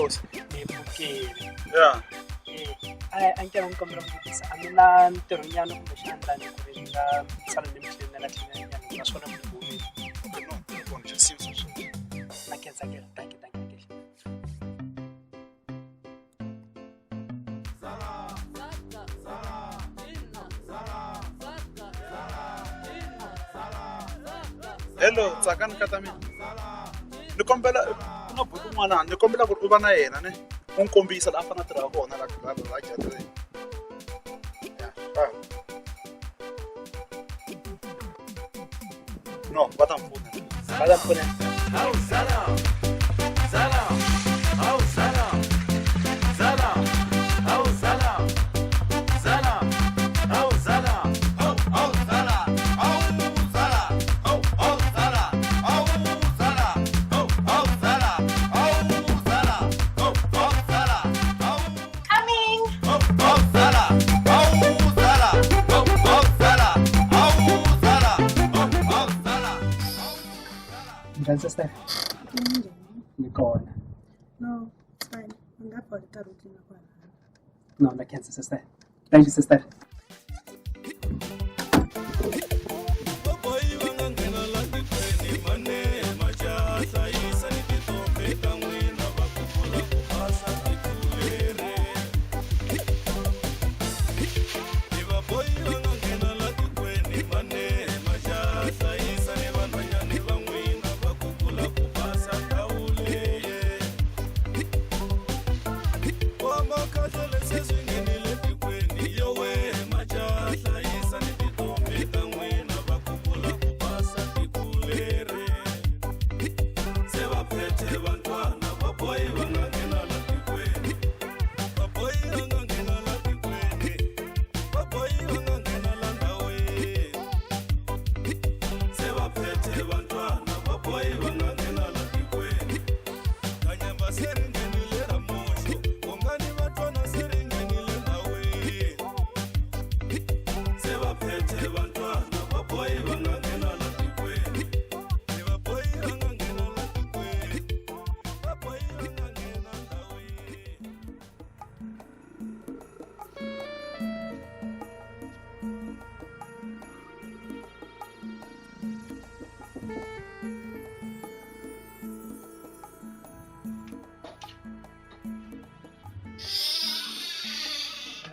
hosi. Ni pfukile. Ya. A ni kela ni kombela ku vutisa a mi na ntirhonyana kumbexana lani ku ri ni nga sala ni mi tlilinela tlilinela naswona ku ni Okay, no, ntirho kona khensiwa sweswo. Na khensa ke, thank you, thank you. Hello, tsakani nkata mina. Ni kombela ku na buti un'wana ni kombela ku ri u va na yena ne u n'wi kombisa laha a fanele a tirhaka kona la la la jarateni. Ya, bye. No, va ta n'wi pfuna. Va ta pfuna. Coming. Njhani sister? Ni kona. No, it's fine. U nga bohi nkarhi wo tlula kwalano. No, na khensa sister. Thank you sister.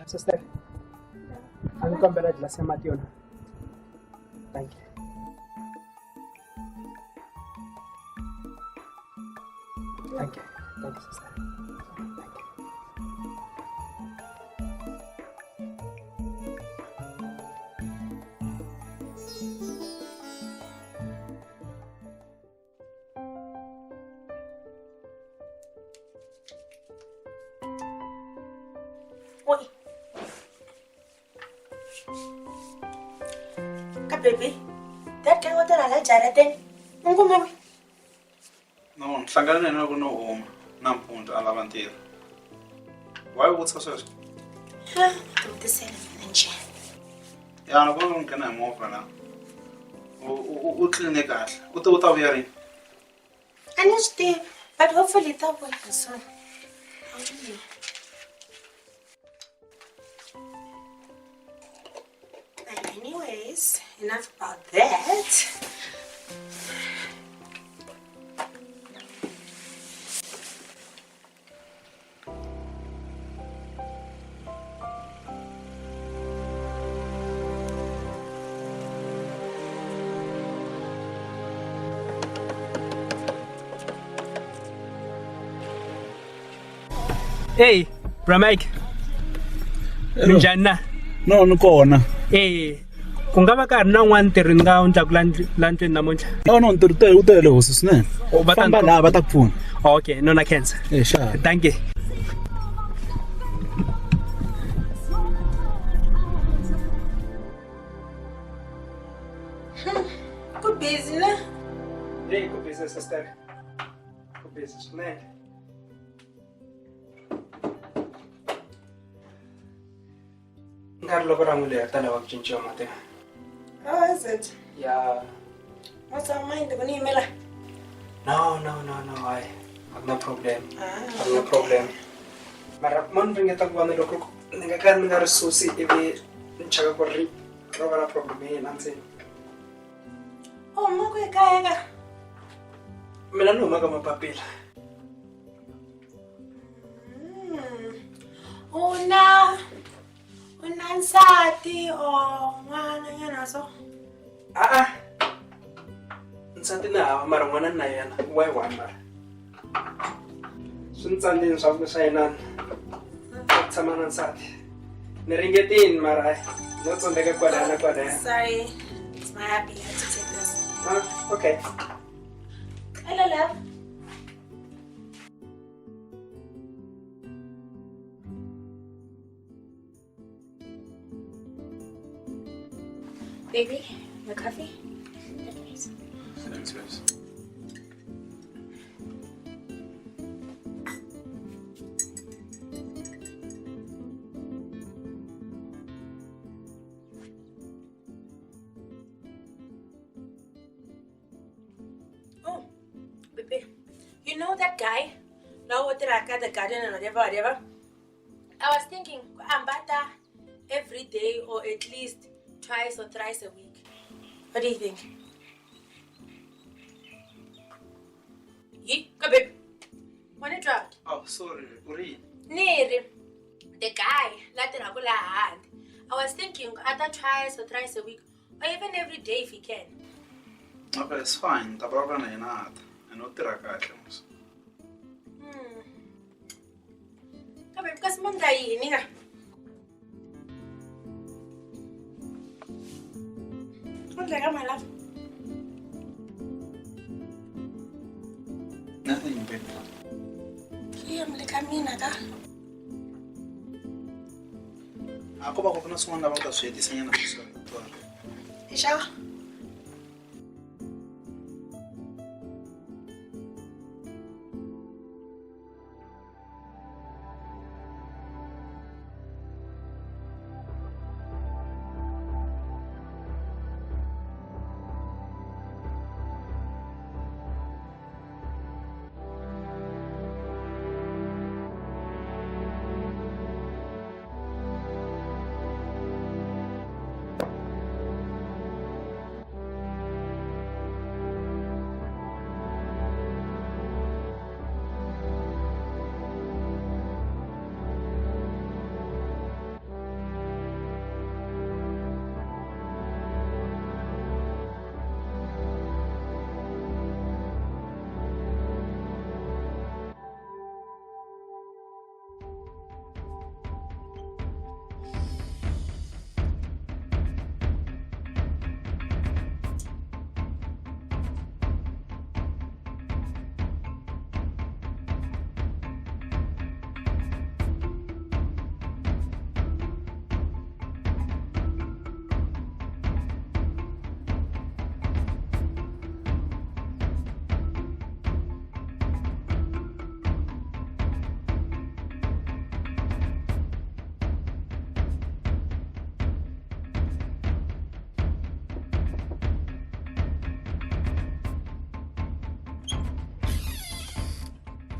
Sister, a ni kombela glasi ya mati yona. Thank you. Thank you. Thank you, sister. Thank you. Oi. Ka baby, that guy wa tirha la jarateni. U n'wi kume kwihi? No, ni hlangane na yena loko no huma nampundzu a lava ntirho. Why u vutisa sweswo? Ha, ti vutisela mina njhe. Ya, ni vona u nghena hi movha la. U tline kahle. U te u ta vuya rini? A ni swi tivi, but hopefully ta vuya soon. But anyways, enough about that. Hey, bra Mike. Minjhani na? No, ni kona. Eh, ku nga va ka ha ri na un'wana ntirho ni nga wu endlaku la ndlwini namuntlha? No, no, ntirho tele wu tele hosi swinene. Oh, va ta Famba ni- laha va ta ku pfuna. Okay, no na khensa. Eh, xa. Thank you. Ku busy na? Hey, ku busy sister. Ku busy swinene. Nkarhi loko ra n'wi leri ta lava ku cinciwa mati. How is it? Ya. What's on mind ku ni yimela? No, no, no, no, hayi. A ku na problem. Ah, A ku na problem. Mara mo ni ringeta ku vona loko ni nga ka ni nga ri susi ivi ni cheka ku ri ro va na problem ya yena ndzeni. U huma kwihi kaya ka? Mina ni huma ka mapapila. U na u na nsati or n'wana nyana so? A-a. Nsati na hava mara n'wana ni na yena wa yi one mara. Swi ni tsandzini swa ku swa yinani. Ku tshama na nsati. Ni ringetini mara hayi no tsandzeka kwalaya na kwalaya. Sorry, it's my happy. I had to take this. Ah, okay. Hello, love. Baby, the coffee? Thanks, guys. Oh, baby, you know that guy? Now what the garden and whatever, whatever. I was thinking, ambata every day or at least twice or thrice a week. What do you think? Yi, go babe. Wanna drop? Oh, sorry, u ri yini? Niri, the guy, la tirhaka laha handle. I was thinking either twice or thrice a week or even every day if he can. Okay, it's fine. Ni ta vulavula na yena a ta. And u tirha kahle mos. Kambe kasi mo ndla yini ka? U ndleka my love. Nothing, babe. Ki mi le ka mina ka? A ko va ku ku na swin'wana lava ku ta swi hetisanyana sweswi. Xava.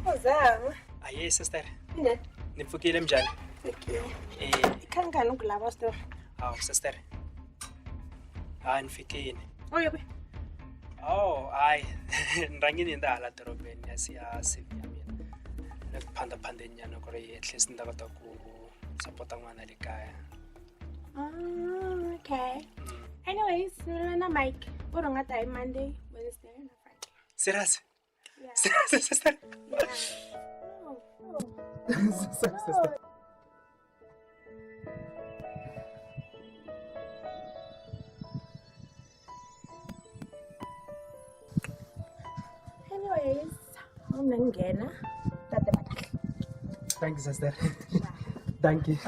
Uzama. Aye sister. Njhani? Ni pfukile minjhani? Pfukile. Eh. I khale karhi ni ku lava swi tiva. Hawu sister. Ha ni fikile. U ye kwihi? Oh, hayi. Ni rhange ni hundza hala dorobeni ni ya siya CV ya mina. Ni ku phandaphandeni nyana ku ri at least ni ta kota ku sapota n'wana le kaya. Ah, okay. Anyways, ni na Mike. U ri u nga ta hi Monday, Wednesday na Friday. Serious? Yeah. Serious, sister? Yeah. No, no. Sorry, sister. Anyways, uma ngingena, tate ba kahle. Thank you, sister. Thank you.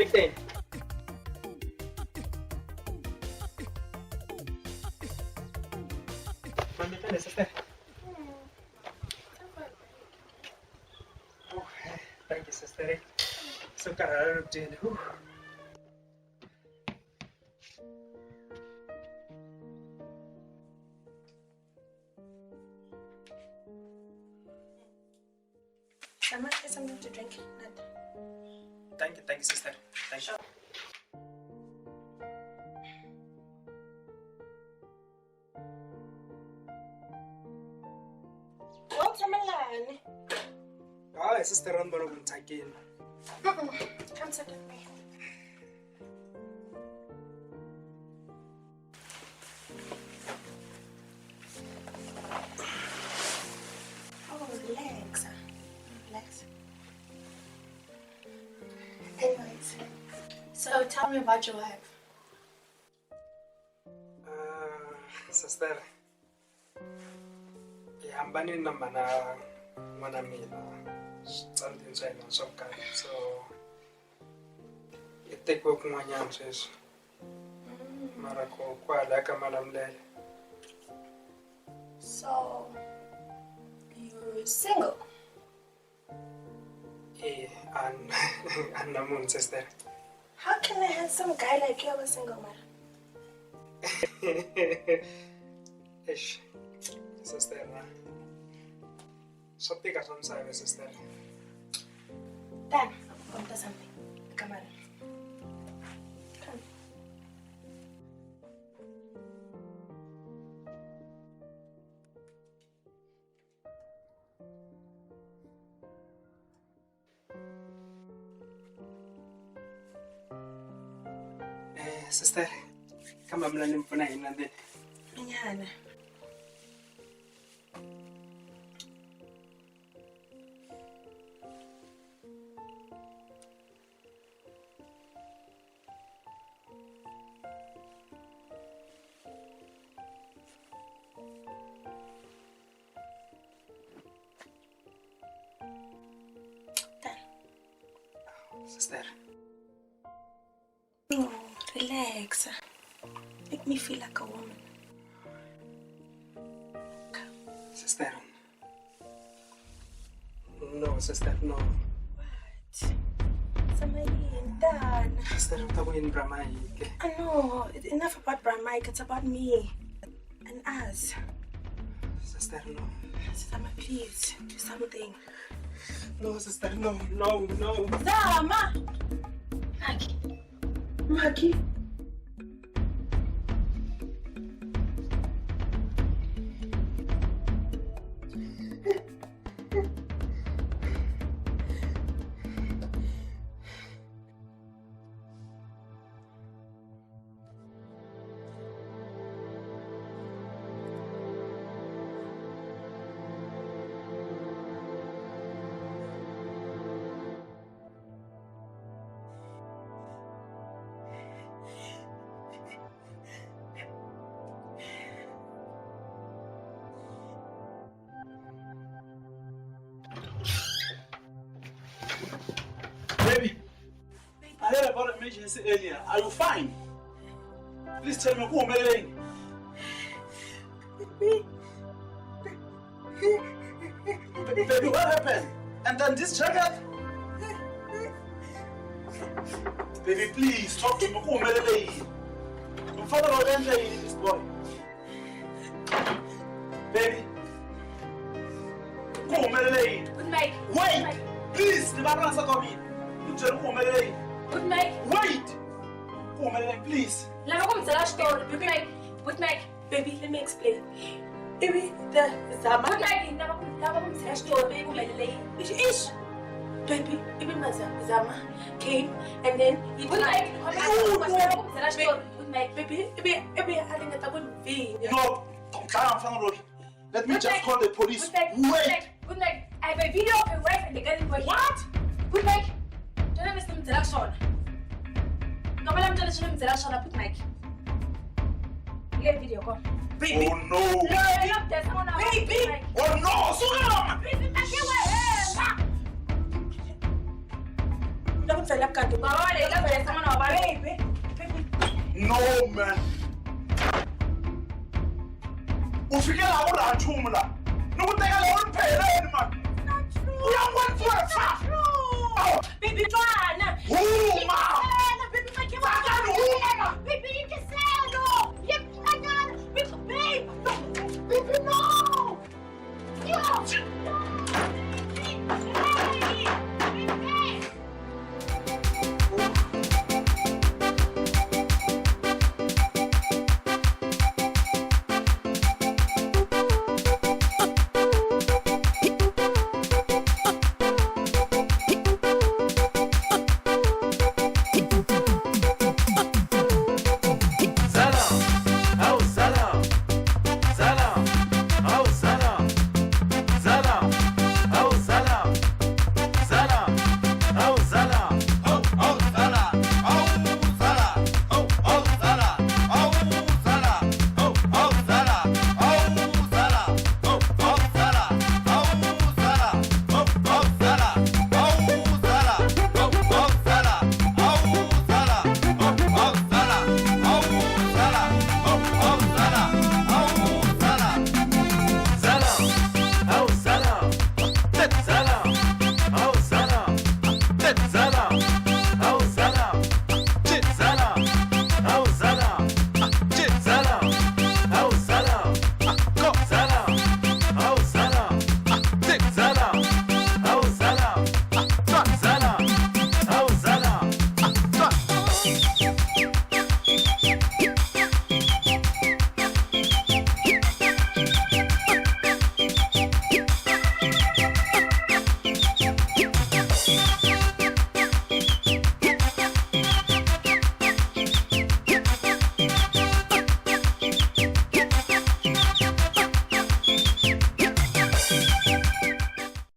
Victor. Sister. Oh, thank you, sister. So karhala dyeni. I must get something to drink. Thank you, sister. Thank you. Hi, sister. I'm going to take in. Come sit with me. Oh, relax. Relax. Anyways, so tell me about your wife. Sister, hambane na mana n'wana mina something swa hina swa vukati, so i tekiwe kun'wanyana sweswi mara ko kwala ka Malamulele. So you're single? Eh, an na munhu, sister. How can a handsome guy like you have a single man? Eish, sister, na swa tika swa misava, sister. Dan, I'll do something. Come on. Come. Sister, kama mna ni mpfuna hi na ndeni. Nyana. Sister. Oh, relax. Make me feel like a woman. Come. Sister. No, sister, no. What? Somebody done. Sister, I'm Bra Mike. I know. It's enough about Bra Mike. It's about me and us. Sister, no. Sister, please do something. No, sister, no, no, no. Zama! Maki. Maki. Baby, I heard about emergency earlier. Are you fine? Please tell me who made it. Baby, what happened? And then this jacket? Baby, please talk to me. Who made it? This boy. Baby. Who made it? Good night. Wait! Please, the man answer to me. Good night. Wait! Please. Good night. Good night. Baby, let me explain. Baby, the Zama. Good night. Ish. Baby, baby, Zama came and then he. Good night. Good night. Baby, baby, baby, I think that I wouldn't be. No, don't. Let me just call the police. Wait. Good night. I have a video of your wife and the girl in. What? Good night. Don't put mic. Get video call. Baby. Oh no. No, baby. Oh no. Baby, No man. U fike laha u ri ha nchumu laha. Ni ku teka laha u ri pheleni man. U ya n'wani fa. Baby twana. Huma!